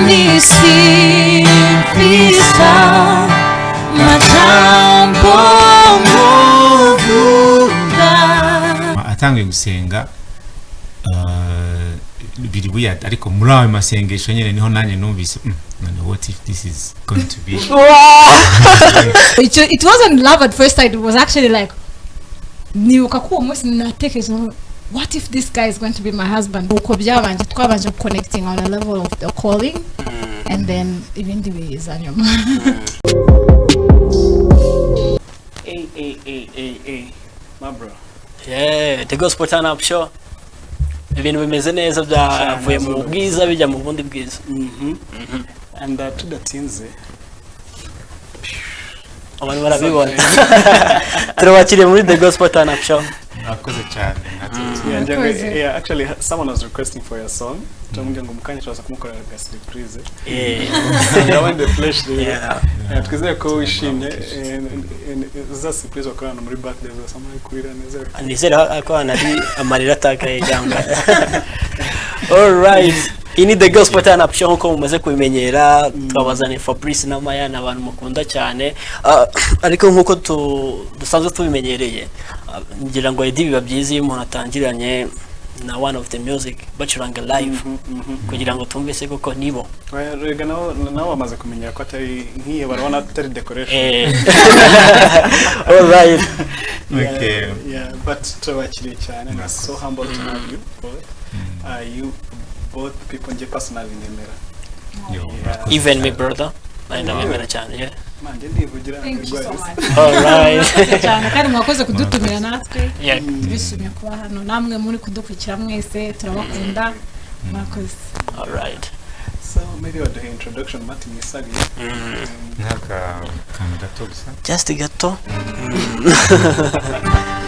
Nami simfisa majambo muvuga. Atangiye gusenga, biri weird, ariko muri ayo masengesho nyine niho nanjye numvise, none what if this is going to be It wasn't love at first sight. It was actually like, nibuka ko uwo munsi natekereje ngo, what if this guy is going to be my husband? Uko byabanje, twabanje connecting on a level of the calling, and then ibindi biza nyuma. Hey, hey, hey, hey, hey, my bro. Yeah, The Gospel Turn Up Show. Ibintu bimeze neza, byavuye mu bwiza bijya mu bundi bwiza. And tudatinze, abantu barabibona, turabakiriye muri The Gospel Turn Up Show. Murakoze cyane natwe. Yeah, Njangwe, Murakoze. yeah, actually someone was requesting for your song. Turamubwira ngo mukanya turaza kumukorera aga surprise. Ndabona in the flesh rero. Yeah, twizere ko wishimye, za surprise bakorana muri birthday zose muri kurira neza. Nizere ko hano ari amarira atakaye cyangwa. Alright, iyi ni The Gospel Turn Up Show nk'uko mumaze kubimenyera. Twabazaniye Fabrice na Maya, ni abantu mukunda cyane. Ariko nk'uko dusanzwe tubimenyereye, ngira ngo Eddie, biba byiza iyo umuntu atangiranye na one of the music bacuranga live kugira ngo tumve se koko nibo. Oya, rega nabo bamaze kumenyera ko atari nk'iyo barabona atari decoration. Alright. Okay. Yeah, but turabakiriye cyane and Murakoze. so humble to have you both. You both people nje personally nemera. Yo, Yeah. murakoze Even me, cyane. brother, ndamwemera cyane, yeah. Manje ndivugira. Thank you so much. Alright. Murakoze cyane kandi mwakoze kudutumira natwe. Turishimye kuba hano, namwe muri kudukurikira mwese turabakunda, mwakoze. Alright. So maybe waduhe introduction, Martin Isagi. Nk'aka kantu gato gusa. Just gato.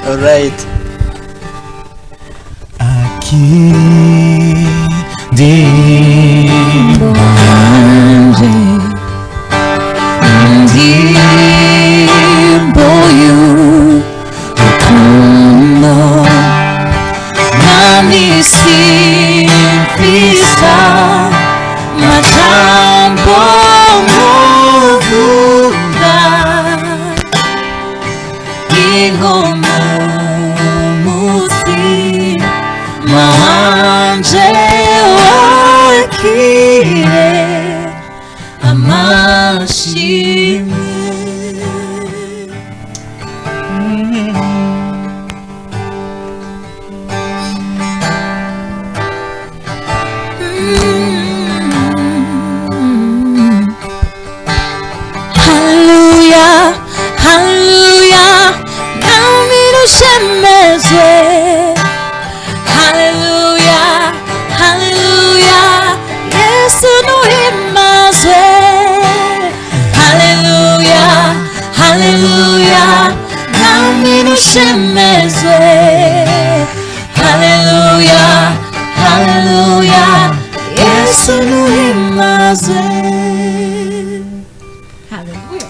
Alright. Akindi Wanje, indirimbo y'urukundo, nami simfisa majambo muvuga, ingoma umutima wanje wakire amashimwe. Haleluya, haleluya, nami rushemezwe. Haleluya, haleluya, Yesu nuhimbazwe. Haleluya, haleluya, nami rushemezwe. Haleluya, haleluya, Yesu nuhimbazwe. Haleluya.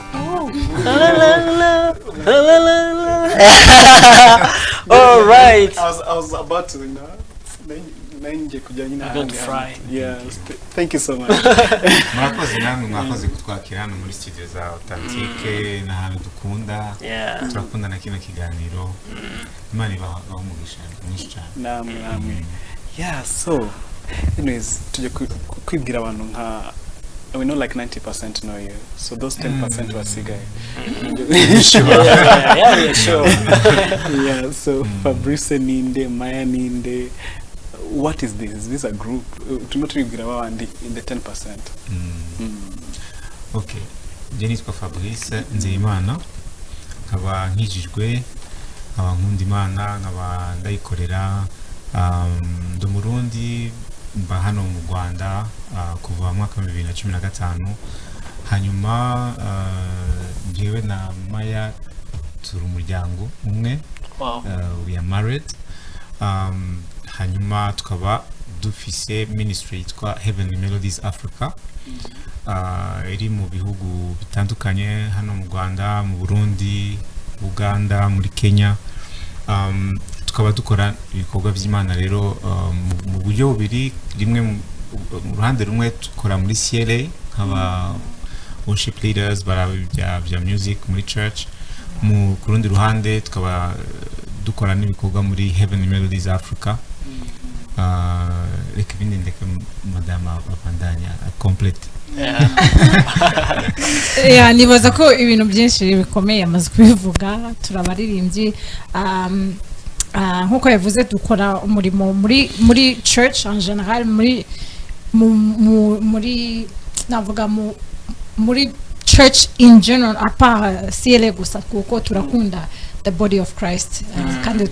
Alright. I was about to, nanjye kujya nyine I'm going to ahandi fry. hantu. Yeah, thank you so much. Murakoze namwe, mwakoze kutwakira hano muri studio za Authentique, ni ahantu dukunda. Turakunda na kino kiganiro. Imana ibaha umugisha mwinshi cyane. Namwe, namwe. Yeah, so anyways, tujya kwibwira abantu nka, we know like 90% know you, so those 10% basigaye. Yeah, sure. Yeah, so Fabrice ninde? Maya ninde? What is this? Is this a group? Turimo turibwira babandi in the 10%. Okay, njye nitwa Fabrice Nzeyimana, nkaba nkijijwe, nkaba nkunda Imana, nkaba ndayikorera. Ndi Umurundi, mba hano mu Rwanda kuva mu mwaka wa 2015. Hanyuma njyewe na Maya turi umuryango umwe. We are married. Hanyuma tukaba dufise ministry yitwa Heavenly Melodies Africa, iri mu bihugu bitandukanye hano mu Rwanda, mu Burundi, Uganda, muri Kenya. Tukaba dukora ibikorwa by'Imana rero mu buryo bubiri. Rimwe Mu ruhande rumwe dukora muri CLA nk'aba worship leaders baraba bya music muri church. Mu ku rundi ruhande tukaba dukora n'ibikorwa muri Heavenly Melodies Africa. Reka ibindi ndeke madame abandanya complete. Yeah, nibaza ko ibintu byinshi bikomeye amaze kubivuga. Turabaririmbyi, nk'uko yavuze, dukora umurimo muri church en général, muri mu, mu, muri navuga muri church in general, à part CLA gusa, kuko turakunda the body of Christ, kandi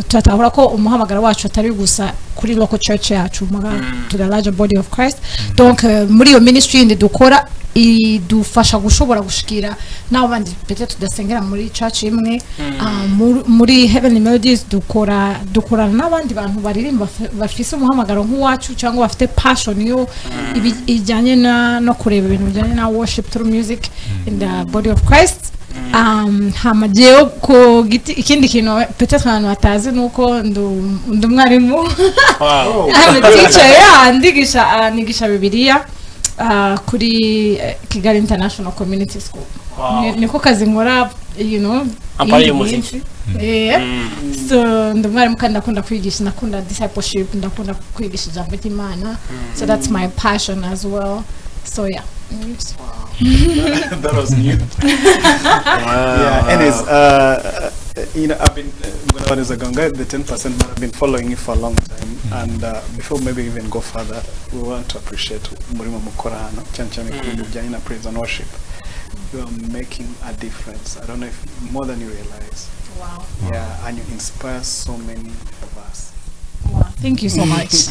turatahura ko umuhamagaro wacu atari gusa kuri local church yacu, muga to the larger body of Christ. Donc muri iyo ministry yindi dukora idufasha gushobora gushikira n'abo bandi peut-être tudasengera muri church imwe. Muri Heavenly Melodies dukorana n'abandi bantu baririmba bafise umuhamagaro nk'uwacu cyangwa bafite passion yo ijyanye no kureba ibintu bijyanye na worship through music in the body of Christ. Hama jewe ku giti, ikindi kintu peut-être abantu batazi ni uko ndi umwarimu. I'm a teacher, yeah, ndigisha, nigisha Bibiliya kuri Kigali International Community School. Niko kazi nkora. À part Iyindi y'umuziki. minsi. So ndi umwarimu kandi ndakunda kwigisha, ndakunda discipleship, ndakunda kwigisha ijambo ry'Imana. So that's my passion as well. So yeah. That was new. Yeah. Anyways, I've been Ganga, the 10%, but I've been following you for a long time. And before maybe even go further, we want to appreciate umurimo mukora hano, cyane cyane ku bintu bijyanye na praise and worship. You are making a difference. I don't know if more than you realize. Yeah, and you inspire so many of us. Wow. Thank you so much.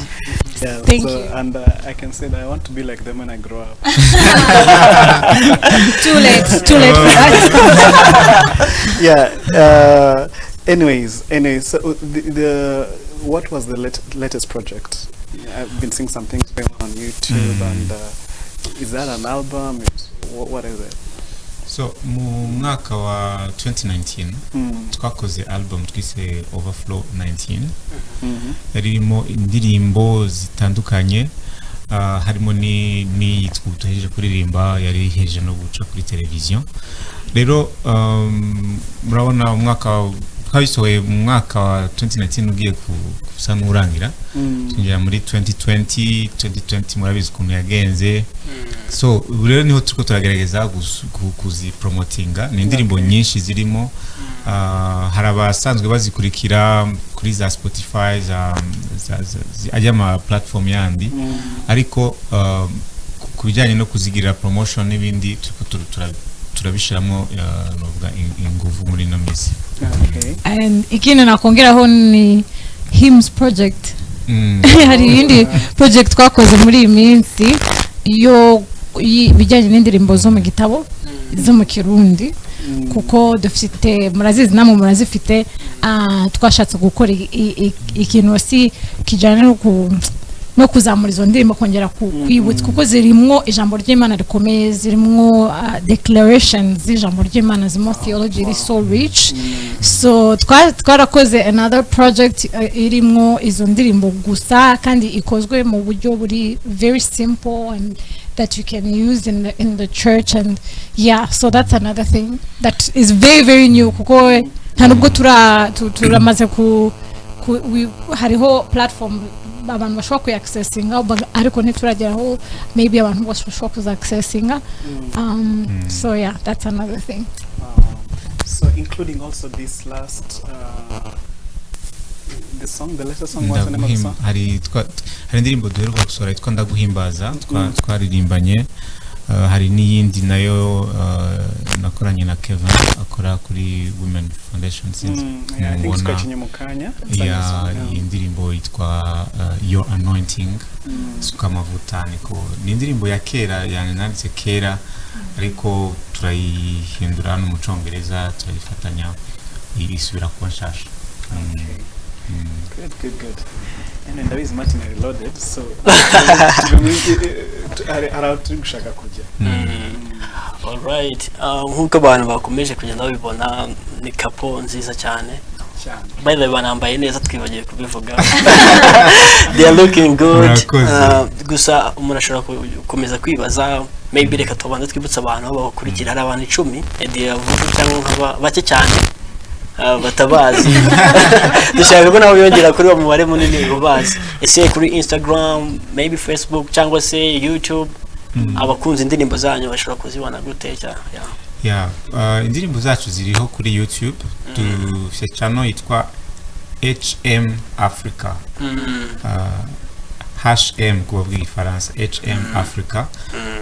Yeah, Thank so, you. And I can say that I want to be like them when I grow up. Too late. Too late for that. Yeah. Anyways, so the what was the latest project? Yeah, I've been seeing some things going on YouTube, and is that an album? What is it? So mu mwaka wa 2019 twakoze album twise Overflow 19. Yari irimo indirimbo zitandukanye, harimo n'iyitwa ubu tuhejeje kuririmba, yari ihejeje no guca kuri televiziyo. Rero murabona umwaka twabisohoye mu mwaka wa 2019 ugiye gusa n'urangira, twinjira muri 2020. 2020 murabizi ukuntu yagenze. So ubu rero niho turiko turagerageza kuzipromotinga. Ni indirimbo nyinshi zirimo. Hari abasanzwe bazikurikira kuri za Spotify, za ajya ama platform yandi, ariko ku bijyanye no kuzigirira promotion n'ibindi turiko turabishiramo, novuga inguvu muri ino minsi. And ikindi nakongeraho ni hymns project. Hari iyindi project twakoze muri iyi minsi yo ibijyanye n'indirimbo zo mu gitabo zo mu Kirundi, kuko dufite, murazizi namwe murazifite. Twashatse gukora ikintu si kijyanye no kuzamura izo ndirimbo, kongera kwibutsa, kuko zirimwo ijambo ry'Imana rikomeye, zirimwo declarations z'ijambo ry'Imana, zirimo theology iri so rich. So twarakoze another project irimwo izo ndirimbo gusa, kandi ikozwe mu buryo buri very simple and that you can use in the church. And yeah, so that's another thing that is very very new, kuko nta nubwo turamaze hariho platform abantu bashobora kuyaccessinga, ariko ntiturageraho maybe abantu bose bashobora kuza accessinga. So yeah, that's another thing. Wow. So including also this last the song, the latest song, what's the name of the song? Hari indirimbo duheruka gusohora yitwa Ndaguhimbaza twaririmbanye. Hari n'iyindi nayo nakoranye na Kevin akora kuri Women Foundation, sinzi Yeah, I think mubona. twakinye mu kanya. Ya, iyi ndirimbo yitwa Your Anointing, suka amavuta niko. Ni indirimbo ya kera yani nanditse kera, ariko turayihindura hano mu Congereza, turayifatanya, isubira kuba nshasha. Okay. Good, good, good. And ndabizi Martin reloaded, so hari aho turi gushaka kujya. Alright. Nk'uko abantu bakomeje kugenda babibona, ni couple nziza cyane. Cyane. By the way, banambaye neza, twibagiwe kubivuga. They are looking good. Murakoze. Gusa umuntu ashobora gukomeza kwibaza, maybe reka tubanze twibutse abantu aho babakurikira. Hari abantu 10 Eddie yavuze cyangwa nk'aba bake cyane batabazi. Dushaka ko nabo biyongera kuri uwo mubare munini ubazi. Ese kuri Instagram, maybe Facebook cyangwa se YouTube, abakunze indirimbo zanyu bashobora kuzibona gute yeah. Yeah, indirimbo zacu ziriho kuri YouTube. Dufite channel yitwa HM Africa, HM ku bavuga igifaransa, HM Africa.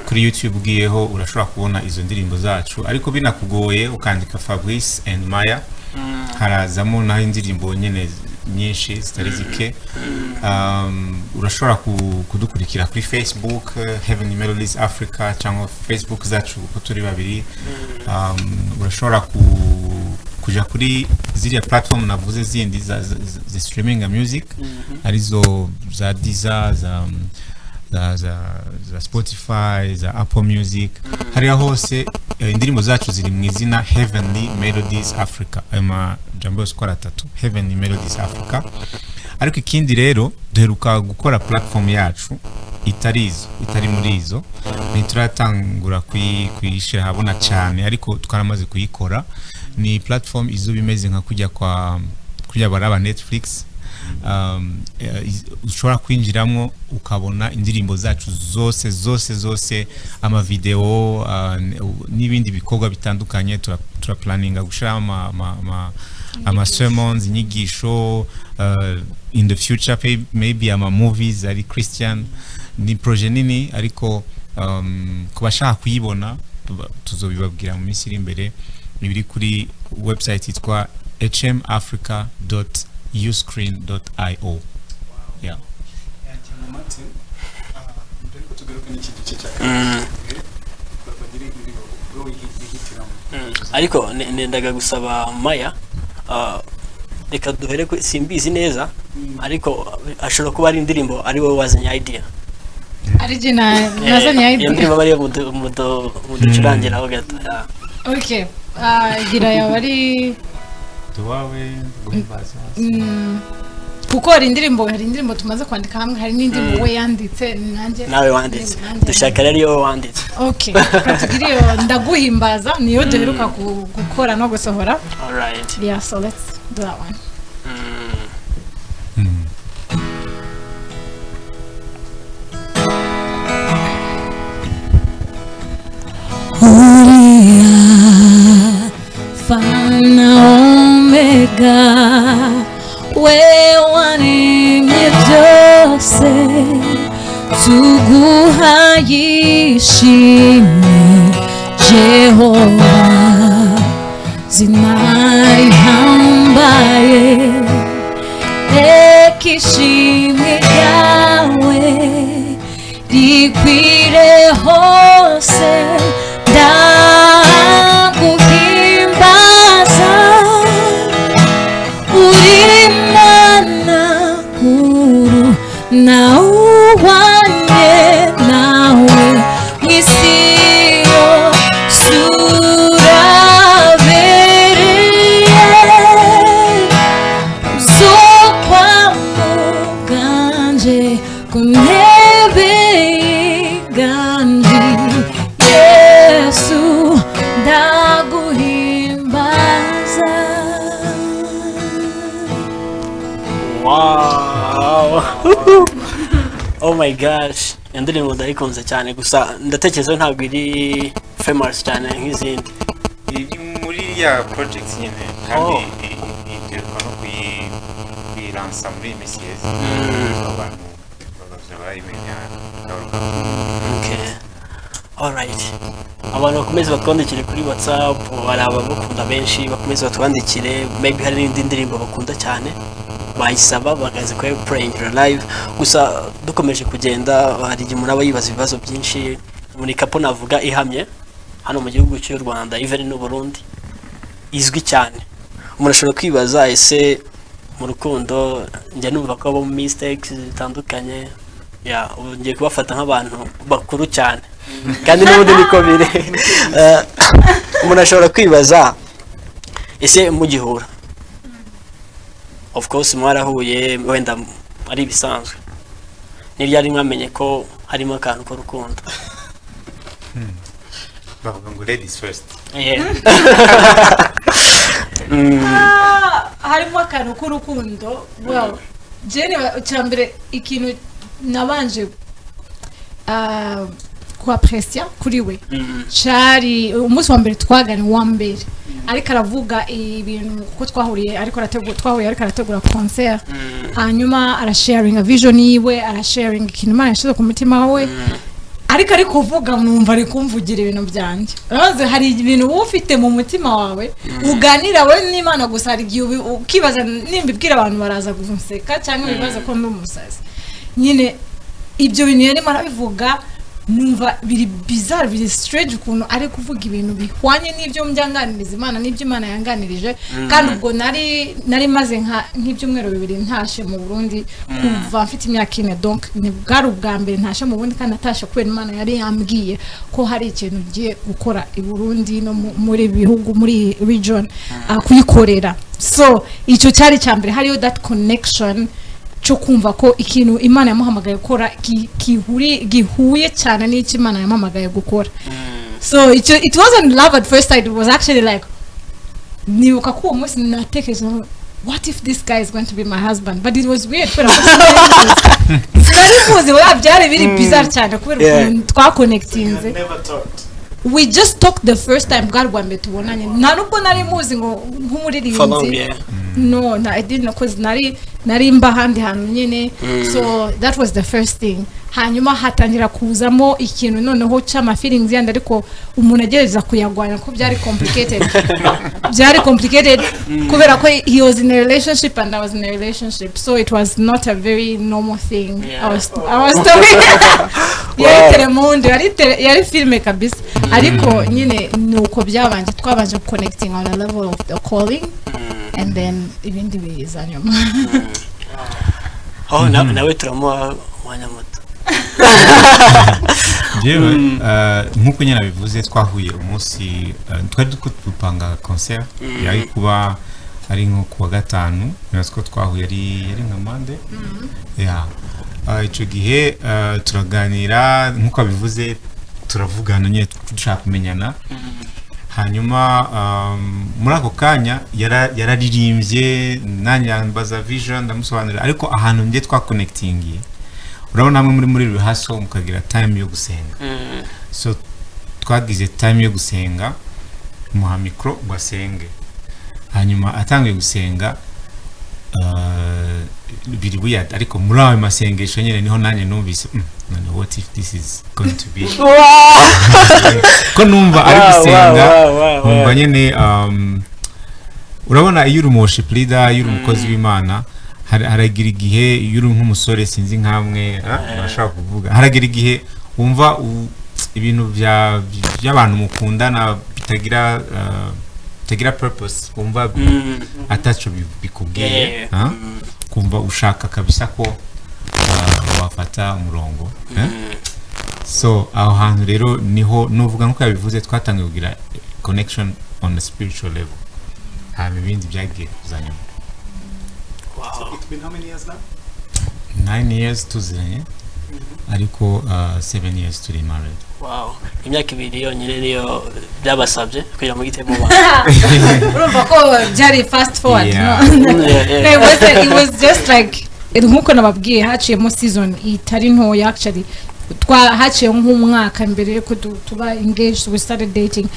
Kuri YouTube ugiyeho urashobora kubona izo ndirimbo zacu, ariko binakugoye ukandika Fabrice and Maya, harazamo naho indirimbo nyine nyinshi zitari zike. Urashobora kudukurikira kuri Facebook, Heavenly Melodies Africa, cyangwa Facebook zacu uko turi babiri. Urashobora kuja kuri ziriya platform navuze zindi za streaming music, arizo za Deezer, za Spotify, za Apple Music. Hariya hose indirimbo zacu ziri mu izina Heavenly Melodies Africa, ayo majambo yose uko ari atatu, Heavenly Melodies Africa. Ariko ikindi rero, duheruka gukora platform yacu itari izo, itari muri izo. Ntituratangura kuyishyira ahabona cyane, ariko twaramaze kuyikora. Ni platform izuba imeze nka kujya kwa kujya baraba Netflix, ushobora kwinjiramo ukabona indirimbo zacu zose zose zose, amavideo n'ibindi bikorwa bitandukanye. Turaplaninga gushyiraho ama sermons, inyigisho, in the future maybe ama movies ari Christian. Ni projet nini, ariko ku bashaka kuyibona tuzobibabwira mu minsi iri imbere. Ibiri kuri website yitwa hmafrica.uscreen.io, yeah. Martin, mbere ko tugaruka n'iki gice cya kabiri, bagire indirimbo wowe yihitiramo. Ariko nendaga gusaba Maya, reka duhere ku simbizi neza, ariko ashobora kuba ari indirimbo ari wowe wazanye idea. Ari jye nazanye Iyo idea. ndirimbo ariyo muducurangiraho gato, yeah. Okay, gira yaba ari Duwawe guhimbaza. Kuko hari indirimbo tumaze kwandika hamwe, hari n'indirimbo we yanditse nanjye. Nawe wanditse. Nanjye. Dushaka rero iyo wowe wanditse. Okay, reka tugire iyo ndaguhimbaza, niyo duheruka gukora no gusohora. Alright. Yeah, so let's do that one. Uri Alfa na Omega, we waremye byose, tuguhaye ishimwe Jehova, zina rihambaye. Reka ishimwe ryawe rikwire hose. Ndaguhimbaza, uri Mana nkuru, nawuhwanye nawe mw'isi yose, urabereye. Uzokwa muganje ku ntebe y'iganje, Yesu, ndaguhimbaza. Wow, oh my gosh, iyo ndirimbo ndayikunze cyane. Gusa ndatekereza ntabwo iri famous cyane nk'izindi. Iri muri ya project nyine kandi Oh. iterwa no kuyiransa muri iyi minsi yeze, abantu bakaza bayimenya gahoro gahoro. Okay. Alright. Abantu bakomeze batwandikire kuri WhatsApp, hari ababakunda benshi, bakomeze batwandikire, maybe hari n'indi ndirimbo bakunda cyane bayisaba bakaza kuba playing live. Gusa dukomeje kugenda, hari igihe umuntu aba yibaza ibibazo byinshi. Muri couple navuga ihamye hano mu gihugu cy'u Rwanda, even n'u Burundi, izwi cyane. Umuntu ashobora kwibaza, ese mu rukundo njya numva ko habamo mistakes zitandukanye? Ya, ubu ngiye kubafata nk'abantu bakuru cyane, kandi n'ubundi niko biri. Umuntu ashobora kwibaza, ese mugihura Of course mwarahuye, wenda ari ibisanzwe. Ni ryari mwamenye ko harimo akantu k'urukundo? Bavuga ngo ladies first. Ah, harimo akantu k'urukundo. Well, jene cyambere ikintu nabanje kuapprécier kuri we cari umunsi wa mbere twagana, wa mbere ariko aravuga ibintu, kuko twahuriye ariko arategura, twahuye ariko arategura concert. Hanyuma arasharinga vision yiwe, arasharinga ikintu Imana yashyize ku mutima we. Ariko ari kuvuga, mwumva ari kumvugira ibintu byanjye. Urabazi, hari ibintu uba ufite mu mutima wawe uganira we n'Imana gusa. Hari igihe ukibaza nimba ibwira abantu baraza guseka cyangwa bibaza ko ndi umusazi nyine. Ibyo bintu yarimo arabivuga, numva biri bizarre, biri strange, ukuntu ari kuvuga ibintu bihwanye n'ibyo mbyanganiriza Imana, n'ibyo Imana yanganirije. Kandi ubwo nari maze nk'ibyumweru 2 ntashe mu Burundi kuva mfite imyaka 4. Donc ni bwari ubwa mbere ntashe mu Burundi, kandi natashe kubera Imana yari yambwiye ko hari ikintu ngiye gukora i Burundi no muri bihugu, muri region, kuyikorera. So icyo cyari cya mbere, hariyo that connection cyo kumva ko ikintu Imana yamuhamagaye gukora gihuye cyane n'icyo Imana yamuhamagaye gukora. So icyo, it wasn't love at first sight. It was actually like, nibuka ko uwo munsi natekereje, "What if this guy is going to be my husband?" But it was weird kubera ko sinari muzi. Oya, byari biri bizarre cyane kubera ukuntu twaconnectinze. Never talked. We just talked the first time, bwari bwa mbere tubonanye. Nta nubwo nari muzi ngo For long. nk'umuririmbyi. No, I didn't know, 'cause nari mba ahandi hantu nyine. So that was the first thing. Hanyuma hatangira kuzamo ikintu noneho cy'ama feelings yandi, ariko umuntu agerageza kuyagwanya ko byari complicated, byari complicated kubera ko he was in a relationship and I was in a relationship, so it was not a very normal thing. I was talking, yari telemundo, yari filime kabisa. Ariko nyine ni uko byabanje, twabanje connecting on a level of the calling and then ibindi biza nyuma. Oh, nawe turamuha umwanya muto. Njyewe, nk'uko nyine abivuze, twahuye umunsi twari dupanga concert yari kuba ari nko kuwa gatanu. Nibaza ko twahuye yari nka Monday. Yeah. Icyo gihe turaganira nk'uko abivuze, turavugana nyine dushaka kumenyana. Hanyuma muri ako kanya yararirimbye, nanjye yambaza vision, ndamusobanurira. Ariko ahantu njye twaconnectingiye, urabona hamwe muri rehearsal mukagira time yo gusenga. So twagize time yo gusenga, muha mikoro ngo asenge. Hanyuma atangiye gusenga, biri weird, ariko muri ayo masengesho nyine niho nanjye numvise, none what if this is going to be?" Ko numva ari gusenga, nkumva nyine, urabona iyo uri umu worship leader, iyo uri umukozi w'Imana, haragira igihe iyo uri nk'umusore, sinzi nkamwe, urashobora kuvuga, haragira igihe wumva ibintu by'abantu mukundana bitagira purpose, wumva ataco bikubwiye, kumva ushaka kabisa ko wafata umurongo, eh? So aho hantu rero niho nuvuga, nk'uko yabivuze, twatangiye kugira connection on a spiritual level, hanyuma ibindi byagiye kuza nyuma. So it's been how many years now? 9 years tuziranye, ariko 7 years turi married. Wow, imyaka 2 yonyine niyo byabasabye kugira ngo muhite mubana. Urumva ko byari fast forward. No? Yeah. No, it wasn't, it was just like nkuko nababwiye, haciyemo season itari ntoya. Actually twa haciye nk'umwaka mbere yuko tuba engaged, we started dating.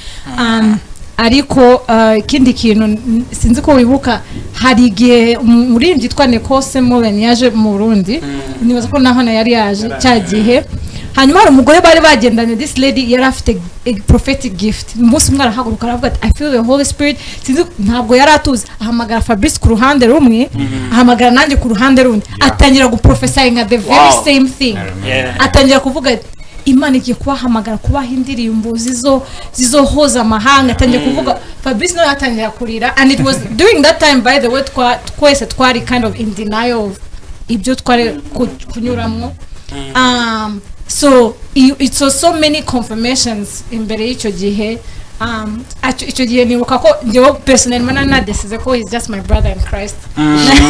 Ariko ikindi kintu, sinzi ko wibuka, hari igihe umuririmbyi yitwa Nicole Mullen yaje mu Burundi. Nibaza ko naho na yari yaje cya gihe. Hanyuma hari umugore bari bagendanye, this lady yari afite a prophetic gift. Umunsi umwe arahaguruka aravuga ati, "I feel the Holy Spirit." Sinzi, ntabwo yari atuzi. Ahamagara Fabrice ku ruhande rumwe, ahamagara nanjye ku ruhande rundi, atangira guprofesyinga the very same thing. I remember. Atangira kuvuga ati, "Imana igiye kubahamagara kubaha indirimbo zizohoza amahanga." Atangira kuvuga, Fabrice nawe atangira kurira. And it was during that time, by the way, twese twari kind of in denial of ibyo twari kunyuramo. So it was so many confirmations imbere y'icyo gihe. Icyo gihe nibuka ko njyewe personnellement nari nadesize ko he's just my brother in Christ. Nari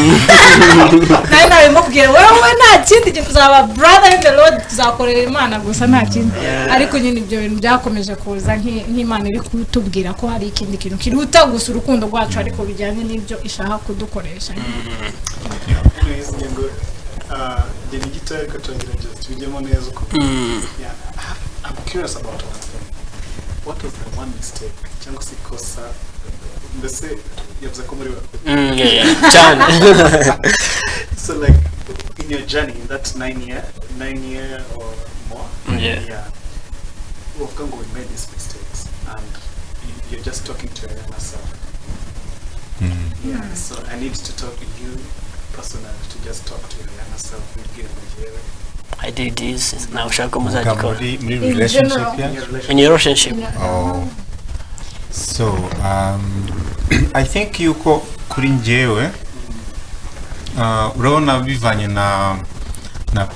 nabimubwira, wewe nta kindi kintu, tuzaba brother in the Lord, tuzakorera Imana gusa, nta kindi. Ariko nyine ibyo bintu byakomeje kuza nk'Imana iri kutubwira ko hari ikindi kintu kiruta gusa urukundo rwacu, ariko bijyanye n'ibyo ishaka kudukoresha. Anyways, ngira ngo igihe ni gito, ariko turagerageza tubijyemo neza uko. Yeah, I'm curious about one thing. What was the one mistake cyangwa se ikosa, mbese yavuze ko muri Yeah, cyane. So like in your journey, in that 9 year or more, yeah, uvuga ngo we made these mistakes and you're just talking to your younger self. Yeah, so I need to talk to you personally, to just talk to your younger self, wibwire ngo njyewe I did this, nawe ushaka ko Uvuga muzagikora. muri In relationship general. In yacu? your relationship. In your relationship. Oh. So I think yuko kuri njyewe, urabona bivanye na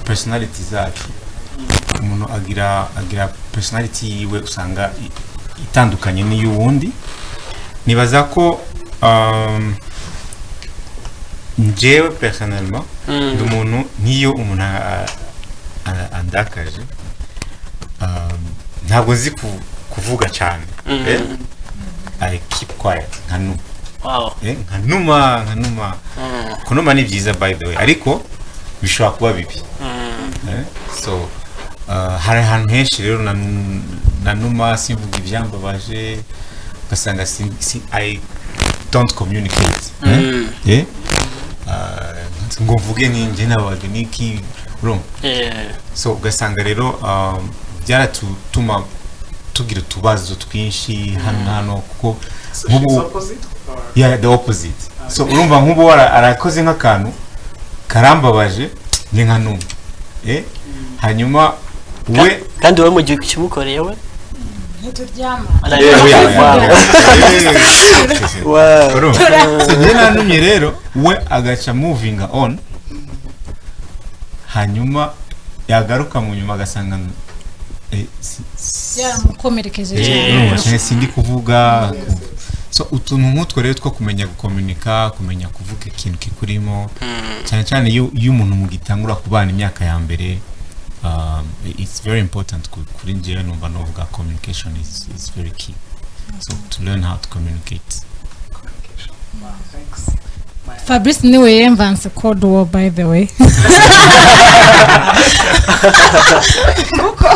personality zacu, umuntu agira personality yiwe, usanga itandukanye n'iy'uwundi. Nibaza ko njyewe personnellement ndi umuntu nk'iyo umuntu andakaje, ntabwo nzi kuvuga cyane. I keep quiet, nkanuma. Nkanuma, nkanuma. Kunuma ni byiza, by the way, ariko bishobora kuba bibi. So hari ahantu henshi rero nanuma, simvuga ibyambabaje, ugasanga I don't communicate. Ngo mvuge ni njye nababajwe n'iki, urumva? So ugasanga rero byaratutuma tugira utubazo twinshi hano na hano, kuko So nk'ubu she's opposite or Yeah, the opposite. So urumva nk'ubu arakoze nk'akantu karambabaje, njye nkanuma, hanyuma we Kandi wowe mu gihe ukimukoreye we Ntituryama. Oya, oya, oya. Urumva? So njye nanumye rero, we agaca moving on, hanyuma yagaruka mu nyuma agasanga Byaramukomerekeje cyane. Urumva cyane, sindi kuvuga. So utuntu nk'utwo rero two kumenya gukomunika, kumenya kuvuga ikintu kikurimo, cyane cyane iyo umuntu mugitangura kubana imyaka ya mbere, it's very important. Kuri njyewe numva novuga communication is very key, so to learn how to communicate. Communication. Wow, thanks. My Fabrice niwe yemvanse Cold War, by the way, kuko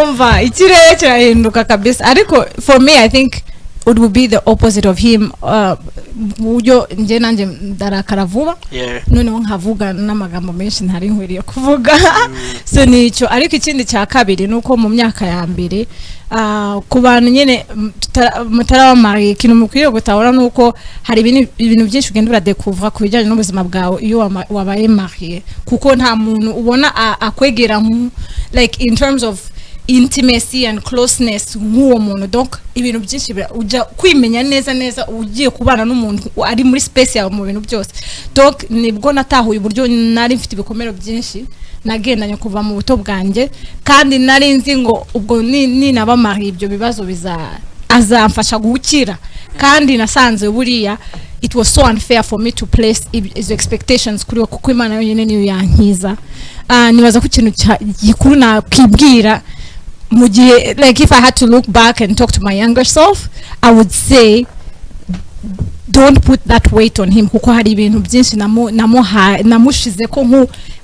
umva ikirere kirahinduka kabisa. Ariko for me, I think it would be the opposite of him, buryo njye nanjye ndarakara vuba, noneho nkavuga n'amagambo menshi ntari nkwiriye kuvuga. So nicyo. Ariko ikindi cya kabiri ni uko mu myaka ya mbere, ku bantu nyine mutarabamariye, ikintu mukwiriye gutahura ni uko hari ibintu byinshi ugenda uradekuvura ku bijyanye n'ubuzima bwawe iyo wabaye marié, kuko nta muntu ubona akwegera like in terms of intimacy and closeness nk'uwo muntu. Donc ibintu byinshi ujya kwimenya neza neza ugiye kubana n'umuntu ari muri space yawe mu bintu byose. Donc nibwo natahuye uburyo nari mfite ibikomere byinshi nagendanye kuva mu buto bwanjye, kandi nari nzi ngo ubwo ninaba marié ibyo bibazo biza azamfasha gukira, kandi nasanze buriya it was so unfair for me to place izo expectations kuri we, kuko Imana yonyine niyo yankiza. Nibaza ko ikintu gikuru nakwibwira mu gihe, like if I had to look back and talk to my younger self, I would say don't put that weight on him, kuko hari ibintu byinshi namushize ko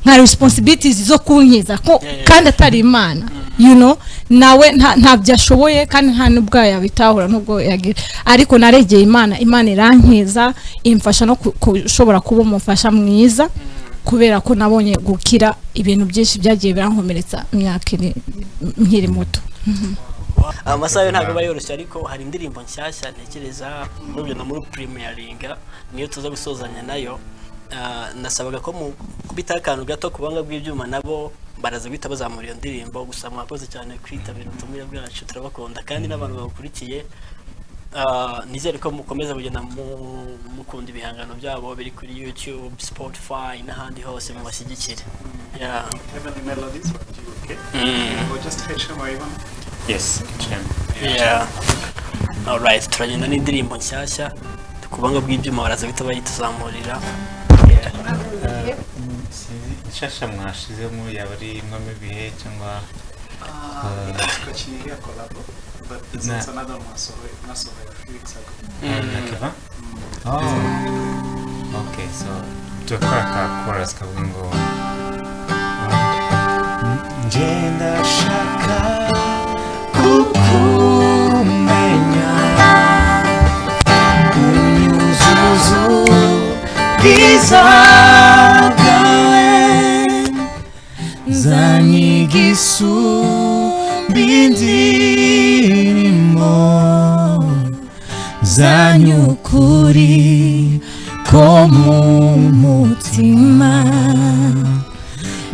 nka responsibilities zo kunkiza ko kandi atari Imana, nawe ntabyo ashoboye, kandi nta n'ubwo yabitahura nubwo yagira. Ariko naregeye Imana, Imana irankiza, imfasha no kushobora kuba umufasha mwiza, kubera ko nabonye gukira ibintu byinshi byagiye birankomeretsa imyaka iri nkiri muto. Amasaha yo ntabwo aba yoroshye, ariko hari indirimbo nshyashya ntekereza muri ibyo na muri premieringa niyo tuza gusozanya nayo. Nasabaga ko mukubitaho akantu gato ku buhanga bw'ibyuma, nabo baraza guhita bazamura iyo ndirimbo. Gusa mwakoze cyane kwitabira ubutumire bwacu, turabakunda kandi n'abantu babukurikiye. Nizere ko mukomeza kugenda mukunda ibihangano byabo biri kuri YouTube, Spotify n'ahandi hose, mubashyigikire. Yeah. Heavenly Melodies, but you okay? Or just HM or even Yes, HM. Yeah. Alright, turagenda n'indirimbo nshyashya kubanga bw'ibyuma baraza bita bayituzamurira. Yeah. Sinzi nshasha mwashizemo yaba ari imwe ibihe cyangwa Twakiniriye collabo, but there's Na- also another one mwasohoye a few weeks ago. Na Keva? Oh. Okay, so turakora ka chorus kavuga ngo Nje ndashaka kukumenya unyuzuzo bwiza bwawe zanyigisumba indirimbo zanyukuri ko mu mutima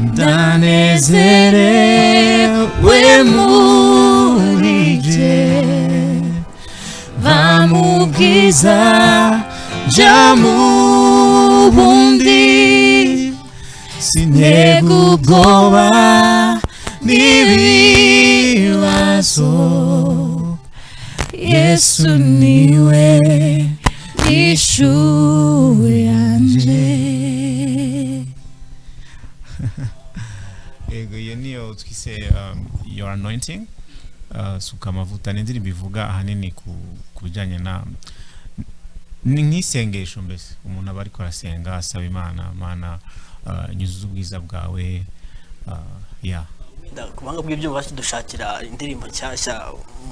ndanezerewe muri jye va mu bwiza jya mu bundi sintega ubwoba n'ibibazo Yesu niwe ishu yanjye. Yego, iyo niyo twise Your Anointing, suka amavuta. Ni indirimbo ivuga ahanini ku bijyanye na ni nk'isengesho mbese umuntu aba ariko arasenga asaba Imana, Mana, nyuzuza ubwiza bwawe, yeah. Ku buhanga bw'ibyuma badushakira indirimbo nshyashya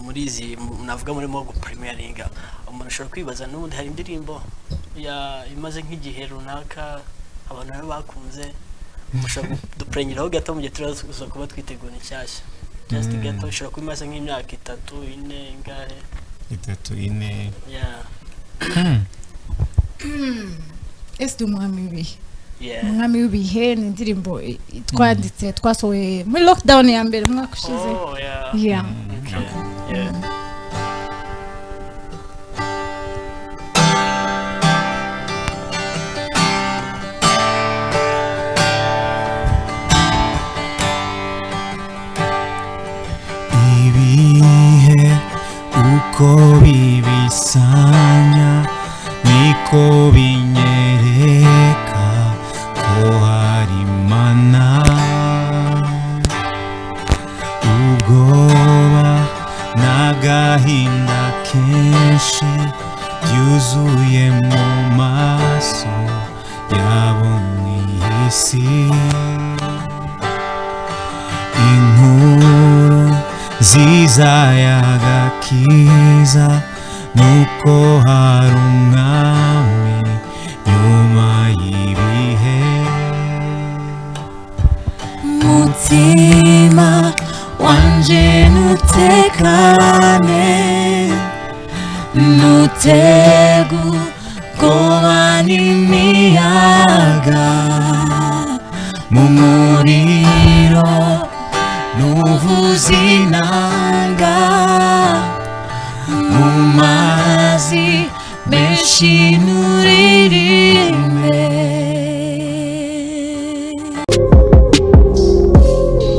muri izi navuga murimo gupremieringa. Umuntu ashobora kwibaza n'ubundi hari indirimbo ya imaze nk'igihe runaka abantu nabo bakunze, mushobora kuduprenyeraho gato mu gihe turaza kuba twitegura inshyashya, just gato. Ishobora kuba imaze nk'imyaka 3, 4, ingahe? 3, 4. Yeah. Ese Umwami w'ibihe. Yeah. Umwami w'ibihe ni indirimbo twanditse, twasohoye muri lockdown ya mbere umwaka ushize. Oh yeah. Yeah. Okay. Yeah. Ibihe uko bibisanya niko binyereka ko hari Imana. Ubwoba n'agahinda kenshi byuzuye mu maso yabo mu isi, inkuru nziza y'agakiza nuko hari umwami nyuma y'ibihe. Mutima wanje nutekane, nutegu ubwoba n'imiyaga, mu muriro nuvuza inanga, mu mazi menshi nuririmbe.